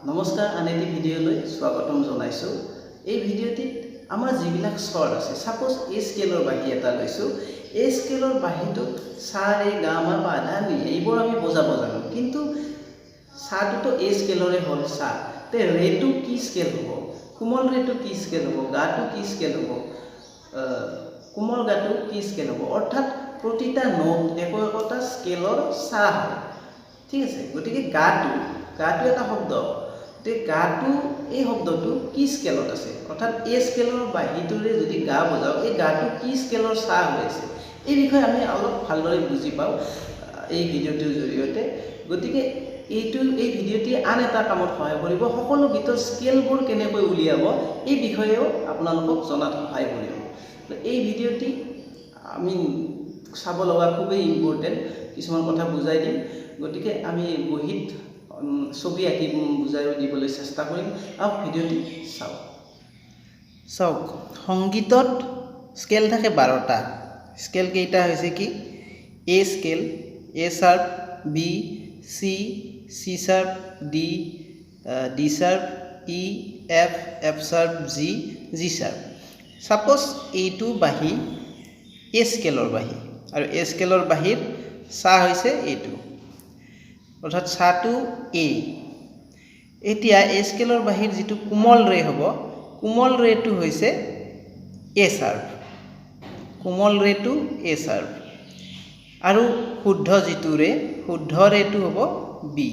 নমস্কাৰ, আন এটি ভিডিঅ'লৈ স্বাগতম জনাইছোঁ। এই ভিডিঅ'টিত আমাৰ যিবিলাক স্বৰ আছে, ছাপ'জ এ স্কেলৰ বাঁহী এটা লৈছোঁ। এ স্কেলৰ বাঁহীটোত সা, ৰে, গা, মা, পা, ধা, নি এইবোৰ আমি বজাব জানো। কিন্তু সাটোতো এ স্কেলৰে হ'ল সা, তে ৰেটো কি স্কেল হ'ব? কোমল ৰেটো কি স্কেল হ'ব? গাটো কি স্কেল হ'ব? কোমল গাটো কি স্কেল হ'ব? অৰ্থাৎ প্ৰতিটা নোট একো একোটা স্কেলৰ সা হয়, ঠিক আছে? গতিকে গাটো এটা শব্দ। গতিকে গাটো, এই শব্দটো কি স্কেলত আছে? অৰ্থাৎ এ স্কেলৰ বাঁহীটোৰে যদি গা বজাওঁ, এই গাটো কি স্কেলৰ সা হৈ আছে, এই বিষয়ে আমি অলপ ভালদৰে বুজি পাওঁ এই ভিডিঅ'টোৰ জৰিয়তে। গতিকে এই ভিডিঅ'টিয়ে আন এটা কামত সহায় কৰিব। সকলো গীতৰ স্কেলবোৰ কেনেকৈ উলিয়াব, এই বিষয়েও আপোনালোকক জনাত সহায় কৰিব। এই ভিডিঅ'টি আমি চাব লগা খুবেই ইম্পৰ্টেণ্ট, কিছুমান কথা বুজাই দিম। গতিকে আমি বহীত ছবি আঁকি বুজাই দিবলৈ চেষ্টা কৰিম। আহক, ভিডিঅ'টি চাওক। চাওক, সংগীতত স্কেল থাকে 12টা। স্কেল কেইটা হৈছে কি? A scale, A sharp, B, C, C sharp, D, D sharp, E, F, F sharp, G, G sharp. Suppose এইটো বাঁহী এ স্কেলৰ বাঁহী আৰু এ স্কেলৰ বাঁহীৰ সা হৈছে এইটো, অৰ্থাৎ সাটো এ। এতিয়া এ স্কেলৰ বাঁহীৰ যিটো কোমল ৰে হ'ব, কোমল ৰেটো হৈছে এ চাৰ্প। কোমল ৰেটো এ চাৰ্প আৰু শুদ্ধ যিটো ৰে, শুদ্ধ ৰেটো হ'ব বি।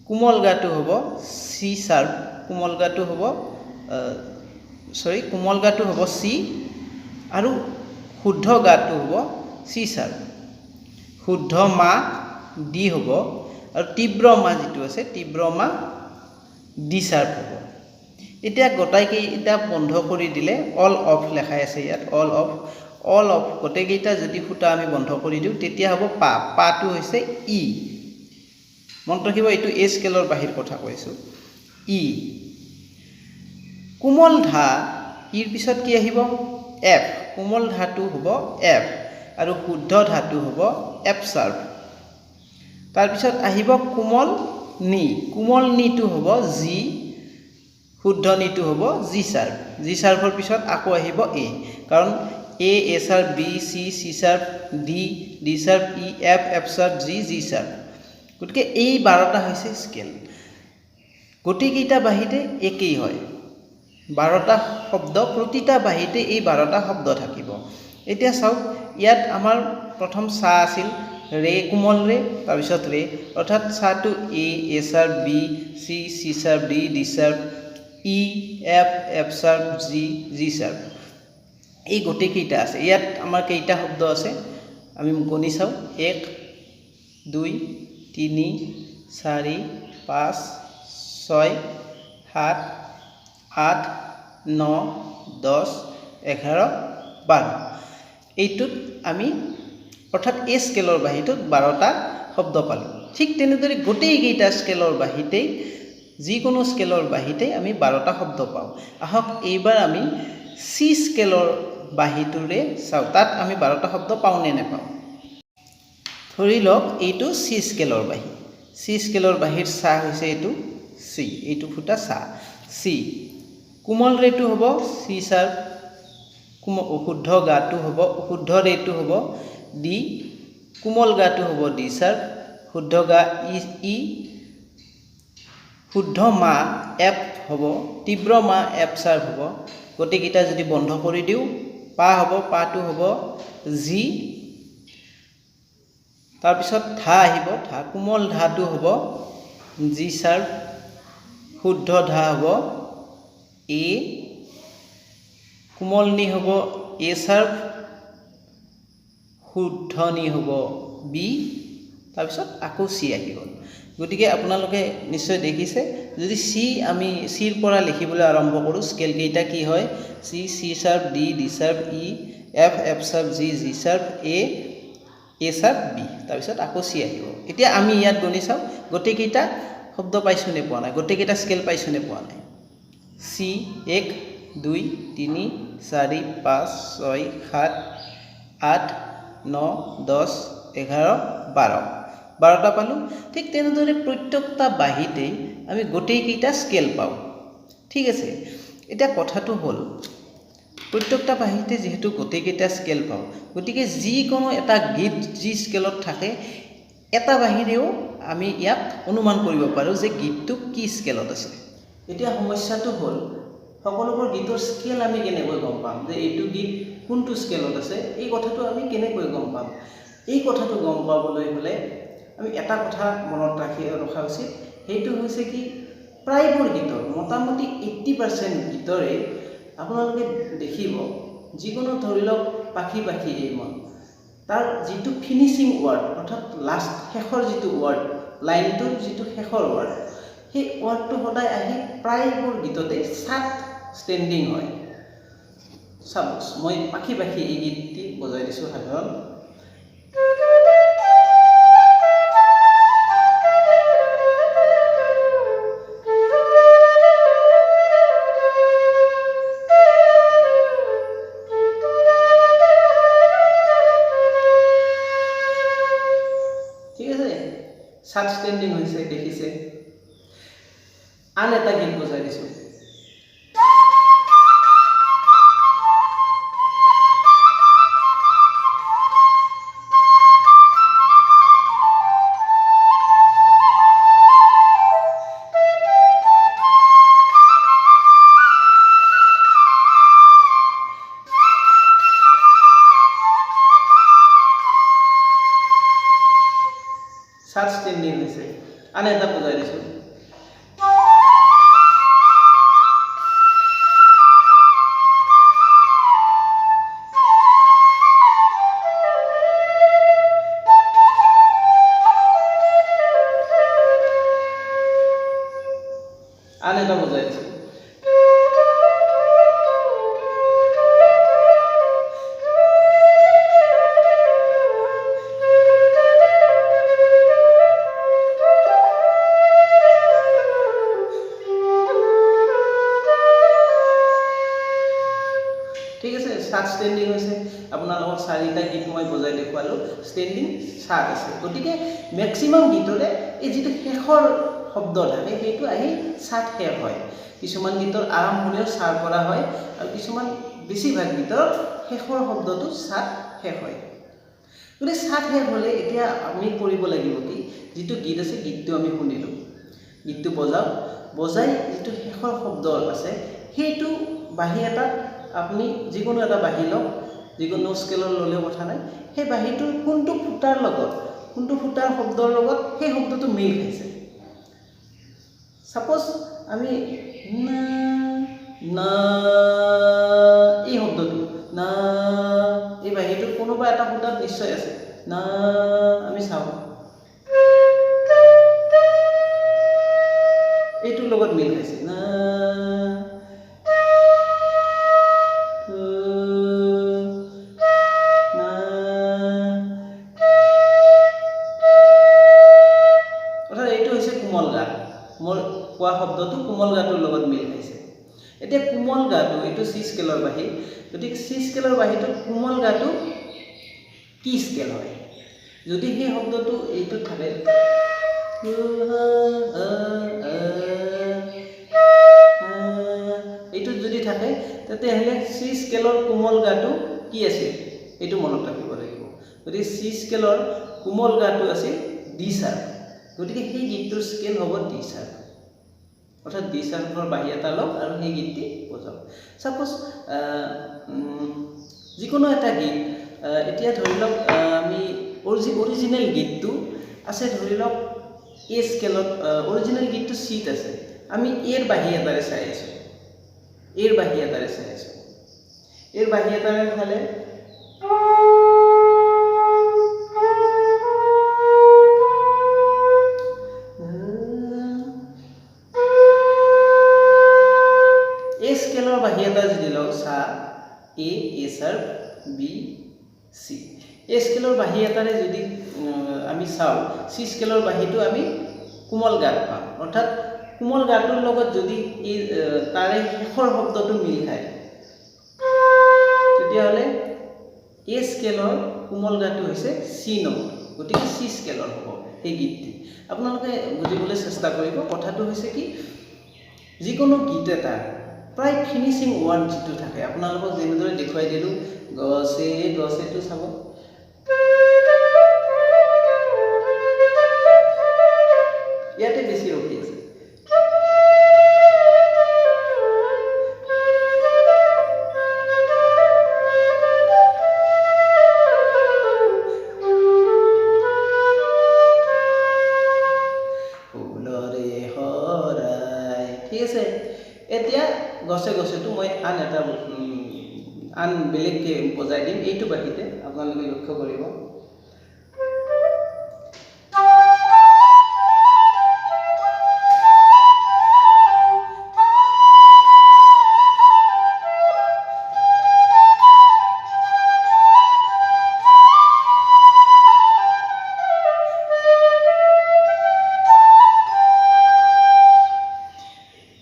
কোমল গাটো হ'ব চি চাৰ্প। কোমল গাটো হ'ব, চৰি, কোমল গাটো হ'ব চি আৰু শুদ্ধ গাটো হ'ব চি চাৰ্প। শুদ্ধ মা ডি হ'ব আৰু তীব্ৰ মা যিটো আছে, তীব্ৰ মা ডি চাৰ্প হ'ব। এতিয়া গোটাইকেইটা বন্ধ কৰি দিলে, অল অফ লেখাই আছে ইয়াত, অল অফ, অল অফ, গোটেইকেইটা যদি ফুটা আমি বন্ধ কৰি দিওঁ, তেতিয়া হ'ব পা। পাটো হৈছে ই। মনত ৰাখিব, এইটো এ স্কেলৰ বাঁহীৰ কথা কৈছোঁ। ই, কোমল ধা, ইৰ পিছত কি আহিব? এফ। কোমল ধাটো হ'ব এফ আৰু শুদ্ধ ধাটো হ'ব এফ চাৰ্প। তাৰপিছত আহিব কোমল নি। কোমল নিটো হ'ব জি, শুদ্ধ নিটো হ'ব জি চাৰ্প। জি চাৰ্পৰ পিছত আকৌ আহিব এ, কাৰণ A, A sharp, B, C, C sharp, D, D sharp, E, F, F sharp, G, G sharp. গতিকে এই 12টা হৈছে স্কেল। গোটেইকেইটা বাঁহীতে একেই হয়, 12টা শব্দ। প্ৰতিটা বাঁহীতে এই 12টা শব্দ থাকিব। এতিয়া চাওক, ইয়াত আমাৰ প্ৰথম সা আছিল ৰে, কোমল ৰে, তাৰপিছত ৰে। অৰ্থাৎ সাটো A, A sharp, B, C, C sharp, D, D sharp, E, F, F sharp, G, G sharp, এই গোটেইকেইটা আছে। ইয়াত আমাৰ কেইটা শব্দ আছে আমি গণি চাওঁ। এক, দুই, তিনি, চাৰি, পাঁচ, ছয়, সাত, আঠ, ন, 10, 11, 12। এইটোত আমি, অৰ্থাৎ এই স্কেলৰ বাঁহীটোত 12টা শব্দ পালোঁ। ঠিক তেনেদৰে গোটেইকেইটা স্কেলৰ বাঁহীতেই, যিকোনো স্কেলৰ বাঁহীতেই আমি 12টা শব্দ পাওঁ। আহক, এইবাৰ আমি চি স্কেলৰ বাঁহীটোৰে চাওঁ, তাত আমি 12টা শব্দ পাওঁ নে নাপাওঁ। ধৰি লওক এইটো চি স্কেলৰ বাঁহী। চি স্কেলৰ বাঁহীৰ সা হৈছে এইটো চি, এইটো ফুটা সা, চি। কোমল ৰেটো হ'ব চি চাৰ্প, শুদ্ধ গাটো হ'ব, শুদ্ধ ৰেটো হ'ব ডি, কোমল গাটো হ'ব ডি চাৰ্প, শুদ্ধ গা ই ই, শুদ্ধ মা এফ হ'ব, তীব্ৰ মা এফ চাৰ্প হ'ব। গোটেইকেইটা যদি বন্ধ কৰি দিওঁ, পা হ'ব, পাটো হ'ব জি। তাৰপিছত ধা আহিব। ধা, কোমল ধাটো হ'ব জি চাৰ্প, শুদ্ধ ধা হ'ব এ, কোমল নি হ'ব এ চাৰ্প, শুদ্ধ নি হ'ব বি, তাৰপিছত আকৌ চি আহি গ'ল। গতিকে আপোনালোকে নিশ্চয় দেখিছে, যদি চি, আমি চিৰ পৰা লিখিবলৈ আৰম্ভ কৰোঁ, স্কেলকেইটা কি হয়? C, C sharp, D, D sharp, E, F, F sharp, G, G sharp, A, A sharp, B, তাৰপিছত আকৌ চি আহিব। এতিয়া আমি ইয়াত গণি চাওঁ, গোটেইকেইটা শব্দ পাইছোঁ নে পোৱা নাই, গোটেইকেইটা স্কেল পাইছোঁ নে পোৱা নাই। চি, এক, দুই, তিনি, চাৰি, পাঁচ, ছয়, সাত, আঠ, ন, 10, 11, 12, 12টা পালোঁ। ঠিক তেনেদৰে প্ৰত্যেকটা বাঁহীতেই আমি গোটেইকেইটা স্কেল পাওঁ। ঠিক আছে, এতিয়া কথাটো হ'ল প্ৰত্যেকটা বাঁহীতে যিহেতু গোটেইকেইটা স্কেল পাওঁ, গতিকে যিকোনো এটা গীত যি স্কেলত থাকে এটা বাঁহীৰেও আমি ইয়াক অনুমান কৰিব পাৰোঁ যে গীতটো কি স্কেলত আছে। এতিয়া সমস্যাটো হ'ল সকলোবোৰ গীতৰ স্কেল আমি কেনেকৈ গম পাম যে এইটো গীত কোনটো স্কেলত আছে, এই কথাটো আমি কেনেকৈ গম পাম? এই কথাটো গম পাবলৈ হ'লে আমি এটা কথা মনত ৰখা উচিত, সেইটো হৈছে কি প্ৰায়বোৰ গীতৰ মোটামুটি 80% গীতৰে আপোনালোকে দেখিব, যিকোনো ধৰি লওক পাখি পাখি এই মন, তাৰ যিটো ফিনিচিং ৱাৰ্ড অৰ্থাৎ লাষ্ট শেষৰ যিটো ৱাৰ্ড, লাইনটোৰ যিটো শেষৰ ৱাৰ্ড, সেই ৱাৰ্ডটো সদায় আহি প্ৰায়বোৰ গীততে সাত ষ্টেণ্ডিং হয়। চাপ'জ মই পাখি পাখি এই গীতটি বজাই দিছোঁ সাধাৰণ। ঠিক আছে, সাত ষ্টেণ্ডিং হৈছে, দেখিছে। আন এটা গীত বজাই দিছোঁ। সাত ষ্টেণ্ডিং হৈছে। আন এটা বজাই দিছোঁ। আন এটা বজাই দিছোঁ। ঠিক আছে, সাত ষ্টেণ্ডিং হৈছে। আপোনালোকক চাৰিটা গীত মই বজাই দেখুৱালোঁ, ষ্টেণ্ডিং সাত আছে। গতিকে মেক্সিমাম গীতৰে এই যিটো শেষৰ শব্দ থাকে সেইটো আহি সাত শেষ হয়। কিছুমান গীতৰ আৰম্ভণিও সাৰ কৰা হয় আৰু কিছুমান বেছিভাগ গীতৰ শেষৰ শব্দটো সাত শেষ হয়। গতিকে সাত শেষ হ'লে এতিয়া আমি কৰিব লাগিব কি, যিটো গীত আছে গীতটো আমি শুনিলোঁ, গীতটো বজাওঁ, বজাই যিটো শেষৰ শব্দ আছে সেইটো বাঁহী এটাত আপুনি যিকোনো এটা বাঁহী লওক, যিকোনো স্কেলৰ ল'লেও কথা নাই, সেই বাঁহীটোৰ কোনটো ফুটাৰ লগত, কোনটো ফুটাৰ শব্দৰ লগত সেই শব্দটো মিল খাইছে। ছাপ'জ আমি না না এই শব্দটো না, এই বাঁহীটোৰ কোনোবা এটা ফুটাত নিশ্চয় আছে না, আমি চাওঁ এইটোৰ লগত মিল খাইছে না। অৰ্থাৎ এইটো হৈছে কোমল গা, মোৰ কোৱা শব্দটো কোমল গাটোৰ লগত মিল খাইছে। এতিয়া কোমল গাটো এইটো চি স্কেলৰ বাঁহী, গতিকে চি স্কেলৰ বাঁহীটোত কোমল গাটো কি স্কেল হয়, যদি সেই শব্দটো এইটোত থাকে এইটোত যদি থাকে তেতিয়াহ'লে চি স্কেলৰ কোমল গাটো কি আছিল এইটো মনত ৰাখিব লাগিব। গতিকে চি স্কেলৰ কোমল গাটো আছিল ডি শ্বাৰ্প, গতিকে সেই গীতটোৰ স্কেল হ'ব ডি শ্বাৰ্প। অৰ্থাৎ ডি শ্বাৰ্পৰ বাঁহী এটা লওক আৰু সেই গীতটি বজাওক। ছাপ'জ যিকোনো এটা গীত, এতিয়া ধৰি লওক আমি অৰিজিনেল গীতটো আছে ধৰি লওক এ স্কেলত, অৰিজিনেল গীতটো চিত আছে, আমি এৰ বাঁহী এটাৰে চাই আছোঁ, এৰ বাঁহী এটাৰে চাই আছোঁ, এৰ বাঁহী এটাৰে চালে এ স্কেলৰ বাঁহী এটা যদি লওঁ, সা A, A sharp, B, C, A স্কেলৰ বাঁহী এটাৰে যদি আমি চাওঁ, চি স্কেলৰ বাঁহীটো আমি কোমল গাত পাম। অৰ্থাৎ কোমল গাটোৰ লগত যদি এই তাৰে শেষৰ শব্দটো মিল খায় তেতিয়াহ'লে এ স্কেলৰ কোমল গাটো হৈছে চি নম্বৰ, গতিকে চি স্কেলৰ হ'ব। সেই গীতটি। আপোনালোকে বুজিবলৈ চেষ্টা কৰিব। কথাটো হৈছে কি, যিকোনো গীত এটা প্ৰায় ফিনিচিং ৱাৰ্ড যিটো থাকে, আপোনালোকক যেনেদৰে দেখুৱাই দিলোঁ গছে গছেটো চাব, ইয়াতে বেছি ৰখি আছে। ফুলৰে শৰাই, ঠিক আছে। এতিয়া গছে গছেটো মই আন এটা আন বেলেগকৈ বজাই দিম এইটো বাঁহীতে, আপোনালোকে লক্ষ্য কৰিব।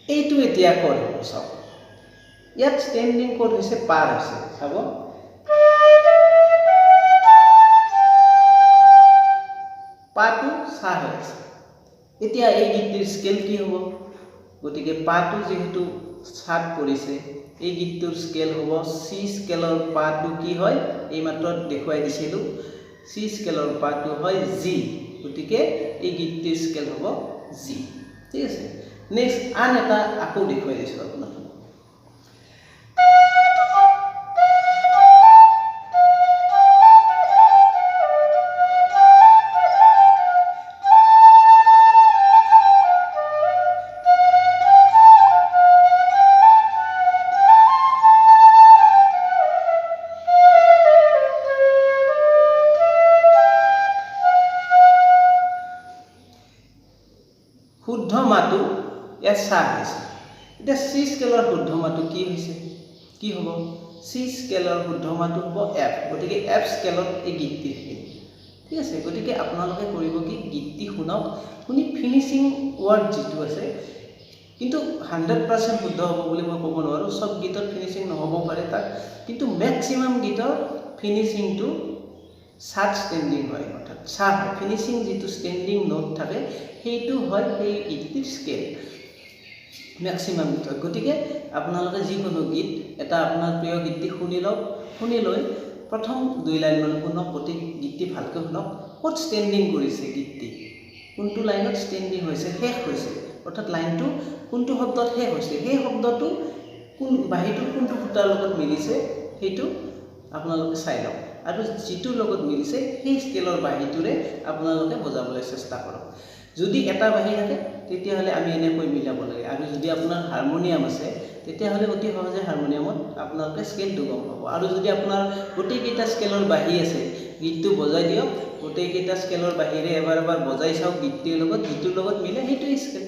এইটো এতিয়া ক'ড হ'ব চাওক, ইয়াত ষ্টেণ্ডিং ক'ড হৈছে পাৰ হৈছে, চাব পাটো চা হৈ আছে। এতিয়া এই গীতটিৰ স্কেল কি হ'ব? গতিকে পাটো যিহেতু চাত পৰিছে, এই গীতটোৰ স্কেল হ'ব চি স্কেলৰ পাটো কি হয়, এইমাত্ৰ দেখুৱাই দিছিলোঁ, চি স্কেলৰ পাটো হয় জি, গতিকে এই গীতটিৰ স্কেল হ'ব জি, ঠিক আছে। নেক্সট আন এটা আকৌ দেখুৱাই দিছোঁ আপোনালোকক। শুদ্ধ মাটো ইয়াত চা হৈছে। এতিয়া চি স্কেলৰ শুদ্ধ মাটো কি হৈছে, কি হ'ব? চি স্কেলৰ শুদ্ধ মাটো হ'ব এফ, গতিকে এফ স্কেলত এই গীতটি থাকিল, ঠিক আছে। গতিকে আপোনালোকে কৰিব কি, গীতটি শুনক, শুনি ফিনিচিং ৱাৰ্ড যিটো আছে, কিন্তু 100% শুদ্ধ হ'ব বুলি মই ক'ব নোৱাৰোঁ, চব গীতত ফিনিচিং নহ'ব পাৰে তাত, কিন্তু মেক্সিমাম গীতৰ ফিনিচিংটো চাত ষ্টেণ্ডিং হয়, অৰ্থাৎ চা হয়। ফিনিচিং যিটো ষ্টেণ্ডিং নোট থাকে সেইটো হয় সেই গীতটিৰ স্কেল মেক্সিমাম গীতত। গতিকে আপোনালোকে যিকোনো গীত এটা আপোনাৰ প্ৰিয় গীতটি শুনি লওক, শুনি লৈ প্ৰথম দুই লাইনমান শুনক, গোটেই গীতটি ভালকৈ শুনক, ক'ত ষ্টেণ্ডিং কৰিছে গীতটি, কোনটো লাইনত ষ্টেণ্ডিং হৈছে, শেষ হৈছে, অৰ্থাৎ লাইনটো কোনটো শব্দত শেষ হৈছে, সেই শব্দটো কোন বাঁহীটোৰ কোনটো খুঁটাৰ লগত মিলিছে সেইটো আপোনালোকে চাই লওক, আৰু যিটোৰ লগত মিলিছে সেই স্কেলৰ বাঁহীটোৰে আপোনালোকে বজাবলৈ চেষ্টা কৰক। যদি এটা বাঁহী থাকে তেতিয়াহ'লে আমি এনেকৈ মিলাব লাগে, আৰু যদি আপোনাৰ হাৰমনিয়াম আছে তেতিয়াহ'লে অতি সহজে হাৰমনিয়ামত আপোনালোকে স্কেলটো গম পাব। আৰু যদি আপোনাৰ গোটেইকেইটা স্কেলৰ বাঁহী আছে, গীতটো বজাই দিয়ক, গোটেইকেইটা স্কেলৰ বাঁহীৰে এবাৰ এবাৰ বজাই চাওক গীতটিৰ লগত, যিটোৰ লগত মিলে সেইটোৱেই স্কেল।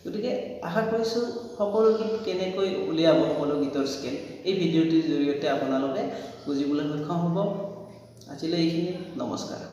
গতিকে আশা কৰিছোঁ সকলো গীত কেনেকৈ উলিয়াব, সকলো গীতৰ স্কেল এই ভিডিঅ'টিৰ জৰিয়তে আপোনালোকে বুজিবলৈ সক্ষম হ'ব। আজিলৈ এইখিনি, নমস্কাৰ।